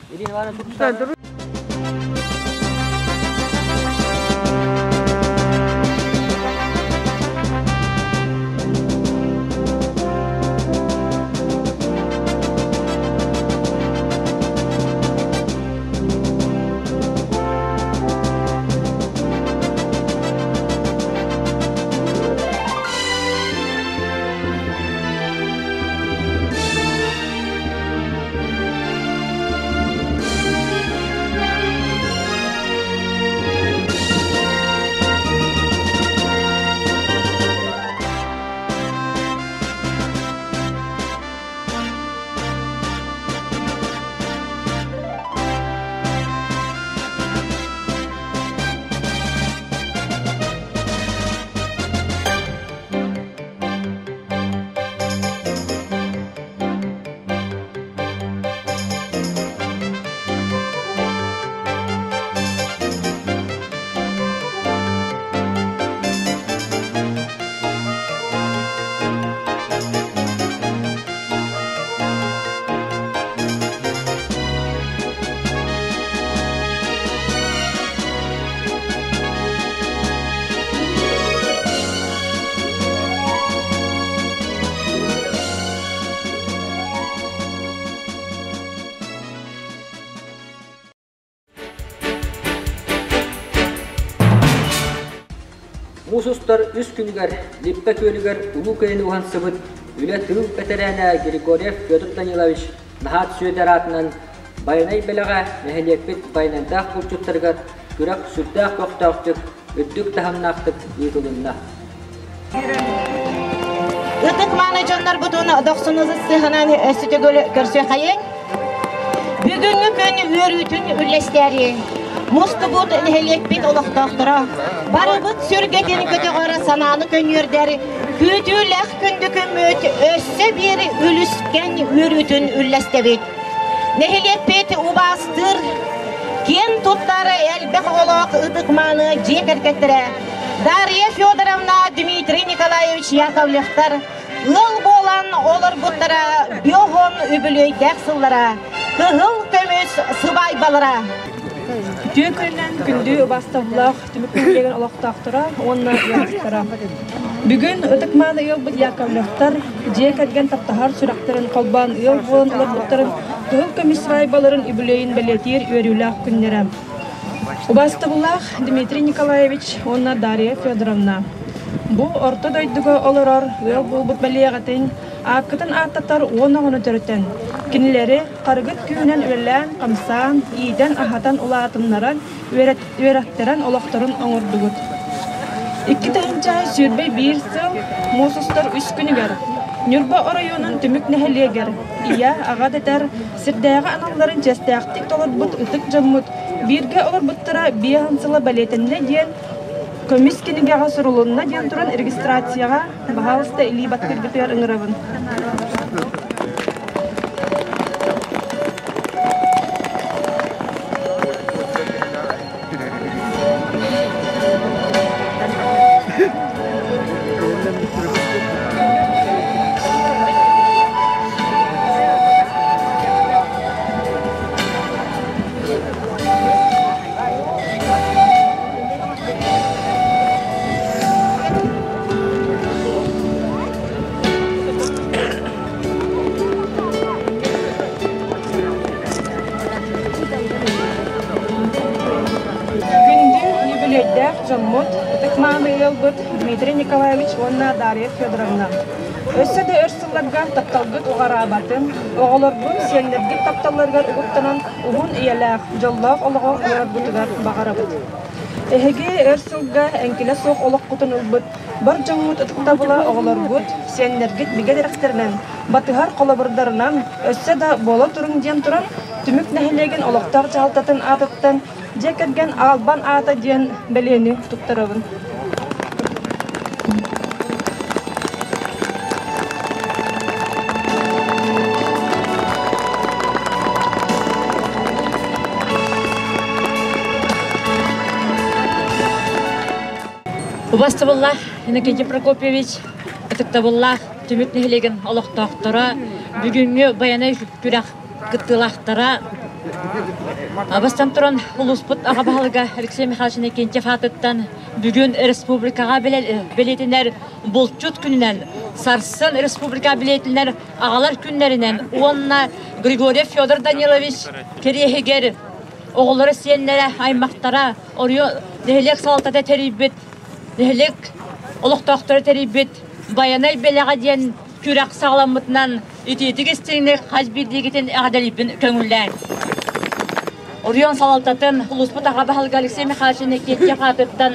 Муус устар үс күнүгэр Липпэ күөлүгэр Улуу Кыайыны уһансыбыт үлэ тыыл бэтэрээнэ Григорьев Петр Данилович Наһаат Сүөдэр аатынан Байанай бэлэҕэ нэһилиэкпит байанайдаах булчуттарыгар күрэх сүрдээх көхтөөхтүк, үрдүк таһымнаахтык ыытылынна. Ытык мааны дьоннорбутун дохсун сыһынан өссө төгүл көрсүөхайыҥ. Бүгүҥҥү күн үөрүүтүн үллэстээри мустубут нэһилиэкпит олохтоохторо барыбыт сүргэтин көтөҕөр санааны көнньүөрдэр күүтүүлээх күндү күммүт өссө биир үлүскэн үөрүүтүн үллэстэбит. Нэһилиэкпит убаастыыр, киэн туттар элбэх оҕолоох ытык-мааны дьиэ кэргэттэрэ Дарья Федоровна, Дмитрий Николаевич Яковлевтар ыал буолан олорбуттара биоһон үбүлүөйдээх сыллара, кыһыл көмүс сыбаайбалара. Үтүө күнүнэн күндү убаастабыллаах түмүк нэһилиэгин олохтоохторо уонна ыалдьыттара. Бүгүн ытык-мааны ыалбыт Яковлевтар дьиэ кэргэн таптаһар сүрэхтэрин холбоон ыал буолан олорбуттарын кыһыл көмүс сыбаайбаларын үбүлүөйүн бэлиэтиир үөрүүлээх күннэрэ. Убаастабыллаах Дмитрий Николаевич уонна Дарья Федоровна, бу орто дойдуга олорор ыал буолбут бэлиэҕитин ааккытын ааттатар уон оҕону төрөтөн, кинилэри харыгыт күүһүнэн үлэлээн-хамсаан, иитэн-аһатан улаатыннаран, үөрэттэрэн олохторун оҥордугут. 2021 сыл муус устар үс күнүгэр Ньурба оройуонун Түмүк нэһилиэгэр ийэ, аҕа дэтэр сирдээҕи аналларын чиэстээхтик толорбут ытык дьоммут бииргэ олорбуттара биэһин сыла бэлиэтэннэ диэн көмүс кинигэҕэ сурулунна диэн туран регистрацияҕа баһаалыста илии баттыыргытыгар ыҥырабын. Күндү юбилейдээх дьоммут, ытык-мааны ыалбыт Дмитрий Николаевич уонна Дарья Федоровна. Өссө да өр сылларга тапталгыт уҕараабатын, оҕолоргут, сиэннэргит тапталларыгар угуттанан уһун үйэлээх, дьоллоох олоҕу олороргутугар баҕарабыт. Эһиги өр сылга эҥкилэ суох олоххутун ылбыт Бар дьоҥҥут ытыктабыла оҕолоргут, сиэннэргит бигэ тирэхтэринэн, батыһар холобурдарынан өссө да буола туруҥ диэн туран, Түмүк нэһилиэгин олохтоох дьаһалтатын аатыттан дьиэ кэргэн Албан аата диэн бэлиэни туттарабын. Убастабыллаах Иннокентий Прокопьевич, ытыктабыллаах Түмүк нэһилиэгин олохтоохторо, бүгүҥҥү Байанай күрэх кыттыылаахтара, бастан туран улууспут аҕа баһылыга Алексей Михайлович Иннокентьев аатыттан бүгүн республикаҕа бэлиэтинэр булчут күнүнэн, сарсын республика бэлиэтинэр аҕалар күннэринэн уонна Григорьев Федор Данилович кэриэһигэр оҕолоро, сиэннэрэ, аймахтара Оройуон нэһилиэк салалтата тэрийбит, нэһилиэк олохтоохторо тэрийбит Байанай бэлэҕэ диэн күрэх саҕаламмытынан итиитик истиҥник хас биирдиигитин эҕэрдэлиирбин көҥүллээҥ. Оройуон салалтатын улууспут аҕа баһылыга Алексей Михайлович Иннокентьев аатыттан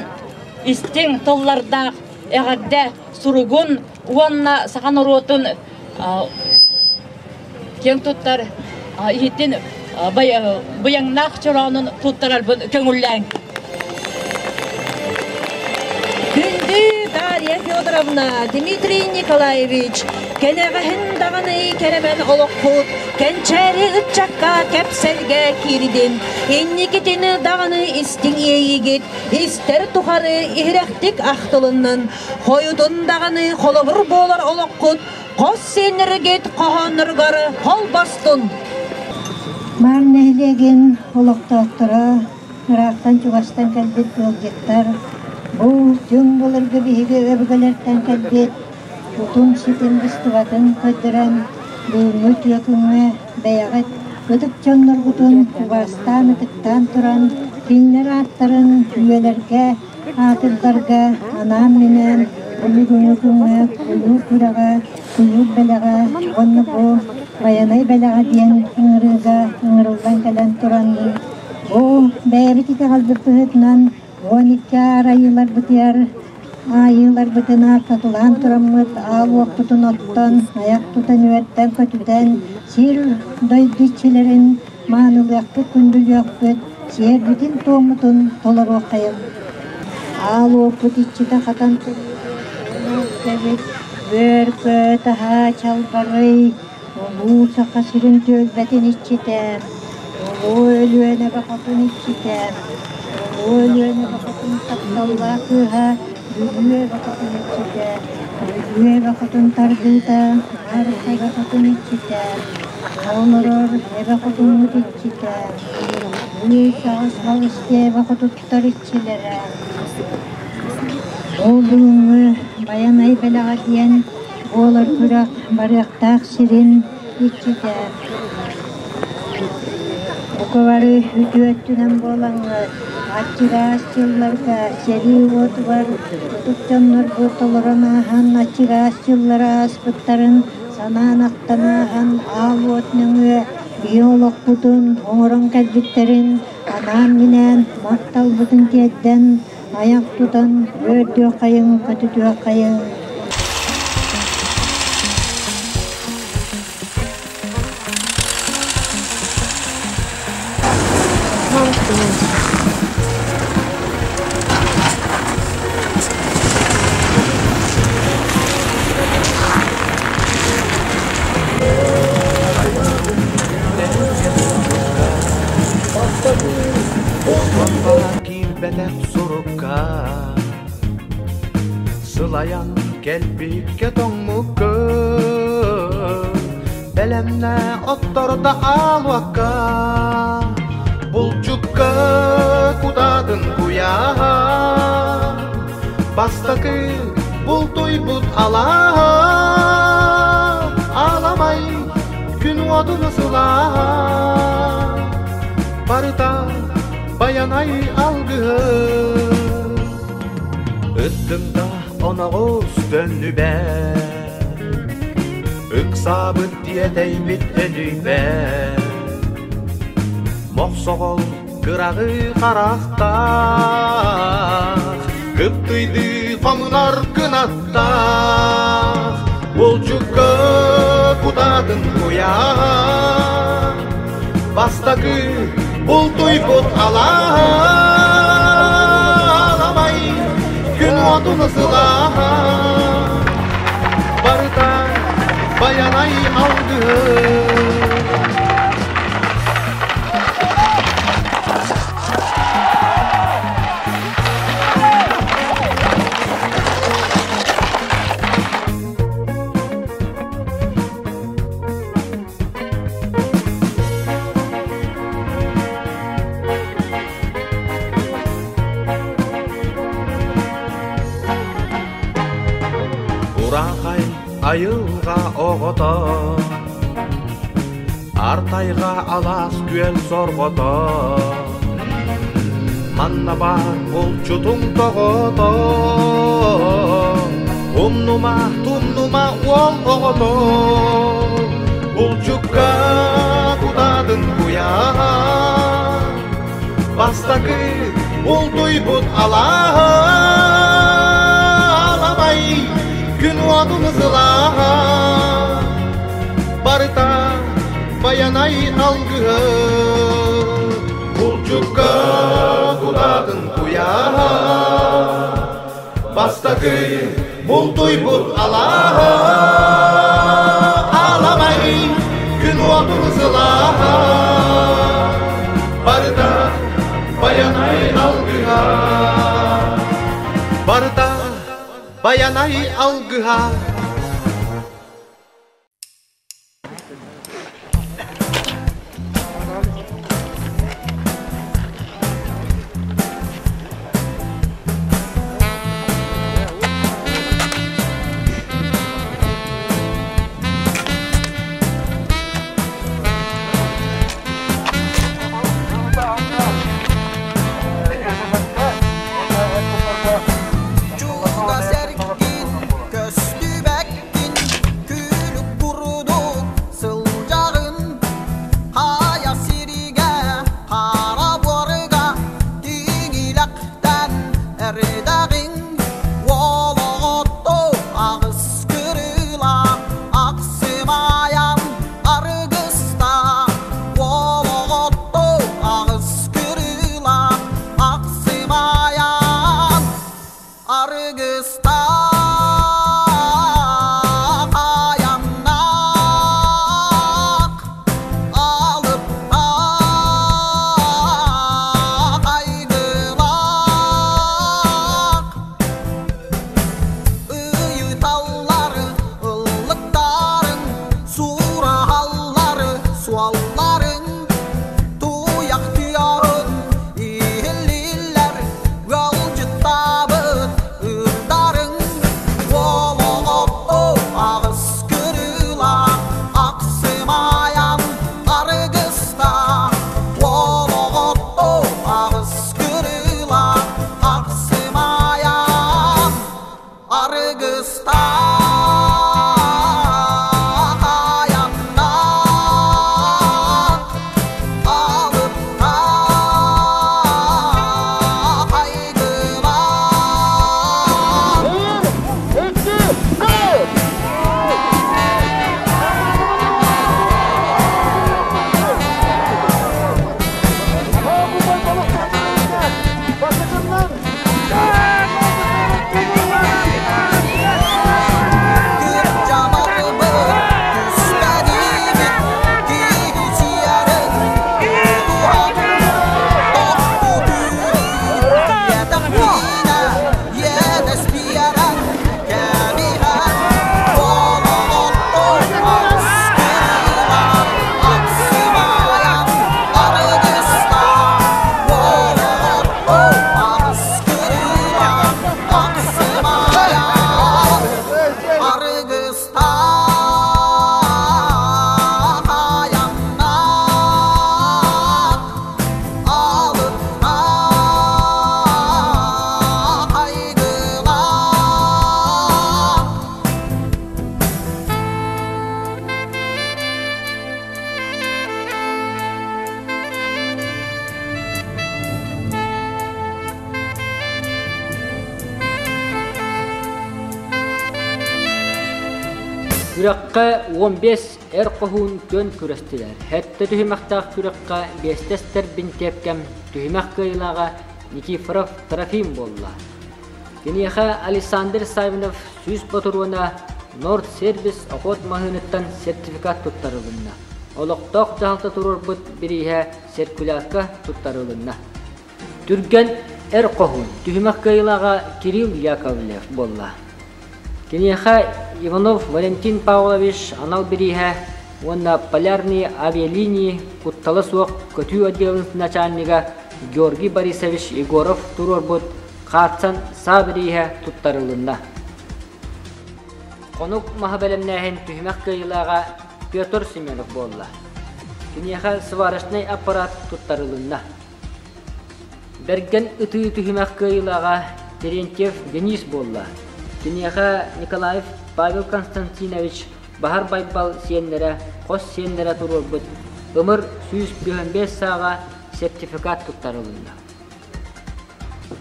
истиҥ тыллардаах эҕэрдэ суругун уонна саха норуотун киэҥ туттар иһитин быйаҥнаах чороонун туттарарбын көҥүллээҥ. Күндү Дарья Федоровна, Дмитрий Николаевич, кэнэҕэһин даҕаны кэрэмэн олоххут кэнчээри ыччакка кэпсэлгэ киирдин, инникитин даҕаны истиҥ иэйиигит истэр тухары иһирэхтик ахтылыннын, хойутун даҕаны холобур буолар олоххут Хос сиэннэргит хоһоонноругар холбостун! Маар нэһилиэгин олохтоохторо ыраахтан-чугастан кэлбит ыалдьыттар бу түҥ былыргы биһиги өбүгэлэртэн кэлбит утум-ситим быстыбатын көрдөрөн бүгүҥҥү үтүө күҥҥэ бэйэҕит ытык дьонноргутун убаастаан-ытыктаан туран кинилэр ааттарын үйэлэргэ аатырдарга анаан-минээн бу бүгүҥҥү күҥҥэ кулууп күрэҕэ, кулууп бэлэҕэ уонна бу Байанай бэлэҕэ диэн ыҥырыыга ыҥырыллан кэлэн туран бу бэйэбит итэҕэлбит быһыытынан 12 арайыыларбытыгар аайыыларбытын ааттатылаан тураммыт аал уоппутун оттон, айах тутан үөрдэн-көтүтэн сир дойду иччилэрин маанылыахпыт, күндүлүөхпүт, сиэрбитин-туоммутун толоруоххайын. Аал уоппут иччитэ хатан турбут Бөркө таһаа чалбарый, Улуу Саха сирин түөлбэтин иччитэ, Улуу Өлүөнэ бөхөтүн иччитэ, Улуу Өлүөнэ бөхөтүн тапталлаах кыыһа Бүлүү эбэ хотун иччитэ, Бүлүү эбэ хотун тардыыта Марха эбэ хотун иччитэ, Олорор эбэ хотуммут иччитэ, Үс аҕыс балыс эбэ хотуттар иччилэрэ. Ол бүгүҥҥү Байанай бэлэҕэ диэн буолар күрэх барыахтаах сирин иччитэ. Бука бары үтүө өттүнэн буолаҥҥыт, аччыгаас дьылларга сэрии уотугар ытык дьоннорбут толорон ааһан аччыгаас дьыллары ааспыттарын санаан ахтан ааһан аал уот нөҥүө биһи олохпутун оҥорон кэлбиттэрин анаан-минээн махталбытын тиэрдэн айах тутан үөрдүөххэйиҥ, көтүтүөххэйиҥ. Киирбэтэх сурукка Сылайан кэлбиккэ тоҥмукка Бэлэмнэ отторда аалуакка Булчукка кутаатын куйааһа Бастакы бултуйбут алааһа Аламай күн уотун сылааһа Барыта Байанай алгыһы Ыттымда оноҕус төннүбэт Ыксаабыт тиэтэйбит өнүйбэт Мохсоҕол кыраҕы харахтаах Кыптыйдыы хомунар кынаттаах Булчукка кутаатын куйаах Бастакы бултуйбут аламай күн уотун сылааһа барыта Байанай алгыһы. Урааҥхай айылҕа оҕото Артайга алаас күөл сорҕото Манна баар булчутуҥ тоҕото Умнума, тумнума уол оҕото Булчукка кутаатын куйааһа Бастакы бултуйбут алааһа Аламай күн уотун сылааһа Барыта Байанай алгыһа Булчукка кутаатын куйааһа Бастакы бултуйбут алааһа Аламай күн уотун сылааһа Барыта Байанай алгыһа Барыта Байанай алгыһа. Күрэххэ 15 эр хоһуун күөн күрэстилэр. Сэттэ түһүмэхтээх күрэххэ биэстэстэр бинтиэпкэм түһүмэх кыайыылааҕа Никифоров Трофим буолла. Киниэхэ Александр Савинов 100 ботуруона Норд Сервис охот маһыыныттан сертификат туттарылынна. Олохтоох дьаһалта туруорбут бирииһэ циркулярка туттарылынна. Түргэн эр хоһуун түһүмэх кыайыылааҕа Кирилл Яковлев буолла. Киниэхэ Иванов Валентин Павлович анал бирииһэ уонна Полярные авиалинии куттала суох көтүү отделын начальнига Георгий Борисович Егоров туруорбут Хаатсан саа бирииһэ туттарылынна. Хонук маһы бэлэмнээһин түһүмэх кыайыылааҕа Петр Семенов буолла. Киниэхэ сварочнай аппарат туттарылынна. Бэргэн ытыы түһүмэх кыайыылааҕа Терентьев Денис буолла. Киниэхэ Николаев Павел Константинович Баһар Байбал сиэннэрэ, хос сиэннэрэ туруорбут ымыр 155 сааҕа сертификат туттарылынна.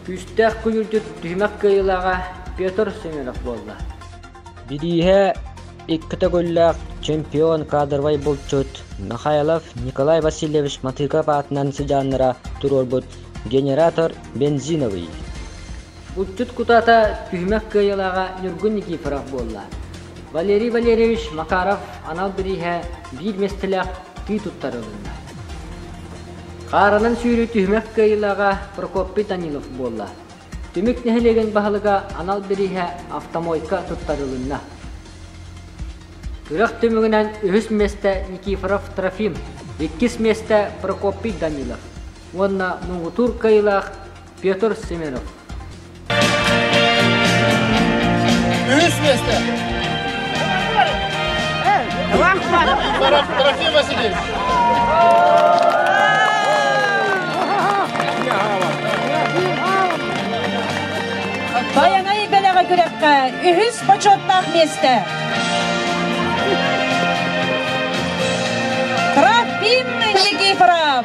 Күүстээх куйуурдьут түһүмэх кыайыылааҕа Петр Семенов буолла. Бирииһэ икки төгүллээх чемпион кадровай булчут Михайлов Николай Васильевич Матыков аатынан сыдьааннара туруорбут генератор бензиновый. Булчут кутаата түһүмэх кыайыылааҕа Ньургун Никифоров буолла. Валерий Валерьевич Макаров анал бирииһэ биир миэстэлээх тыы туттарылынна. Хааранан сүүрүү түһүмэх кыайыылааҕа Прокопий Данилов буолла. Түмүк нэһилиэгин баһылыга анал бирииһэ автомойка туттарылынна. Күрэх түмүгүнэн үһүс миэстэ Никифоров Трофим, иккис миэстэ Прокопий Данилов уонна муҥутуур кыайыылаах Петр Семенов. Үһүс миэстэ. Трофим Васильевич. Байанай бэлэҕэ күрэххэ үһүс бочуоттаах миэстэ. Трофим Никифоров.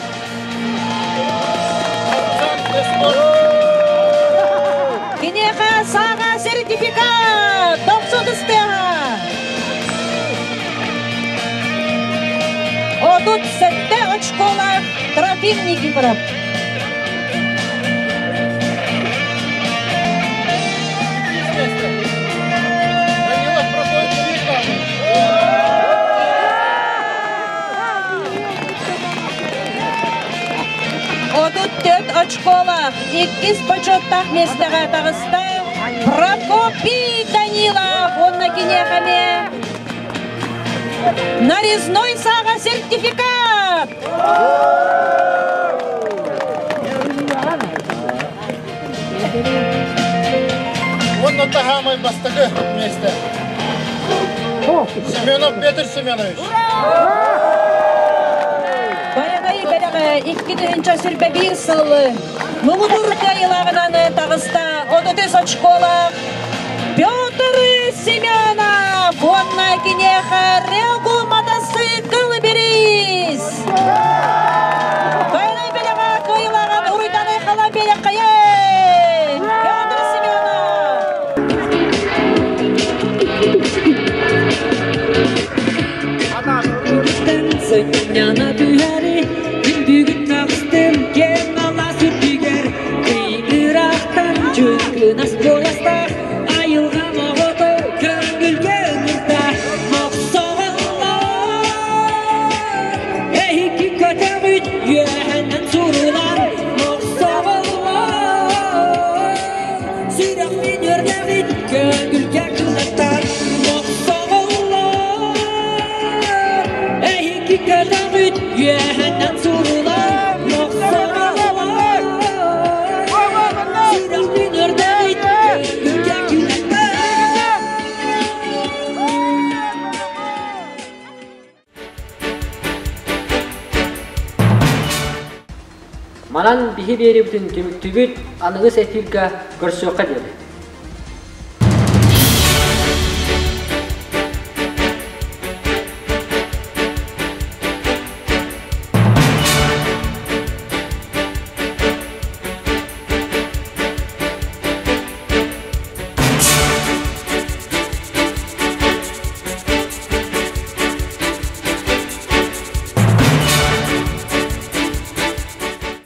Киниэхэ саҥа сертификат! Тохсун ыстыаҕа! 37 очколаах Трофим Никифоров. 34 очколаах иккис бочуоттаах миэстэҕэ таҕыста Прокопий Данилов уонна киниэхэ эмиэ нарезной саҕа сертификат! Уонна таһаамай бастакы миэстэ. Семенов Петр Семенович. Байанай бэлэҕэ 2021 сыл муҥутуур кыайыылааҕынан таҕыста 33 очколаах Петр Семенов уонна киниэхэ Регу матасыыкыл бириис! Байанай бэлэҕэ кыайыылааҕын уруйданай хала биэрэххэйэ! Петр Семенов! Сынньана түһэри күн бүгүн таҕыстым киэҥ алаас үрдүгэр Кыйгыраахтан чыҥкынас куоластаах айылҕа моҕото көҥүлгэ ыҥырда мохсоҕоллор эһиги көтөҕүт үөһэнэн сурулан мохсоҕоллор сүрэхпин үөрдэҕит көҥүлгэ кынаттар мохсоҕоллор эһиги көтөҕүт үөһэнэн сурулан мохсоҕоллор сүрэхпин үөрдэҕит көҥүлгэ кынаттар. Манан биһи биэрибитин түмүктүүбүт, аныгыс эфирга көрсүөххэ диэри.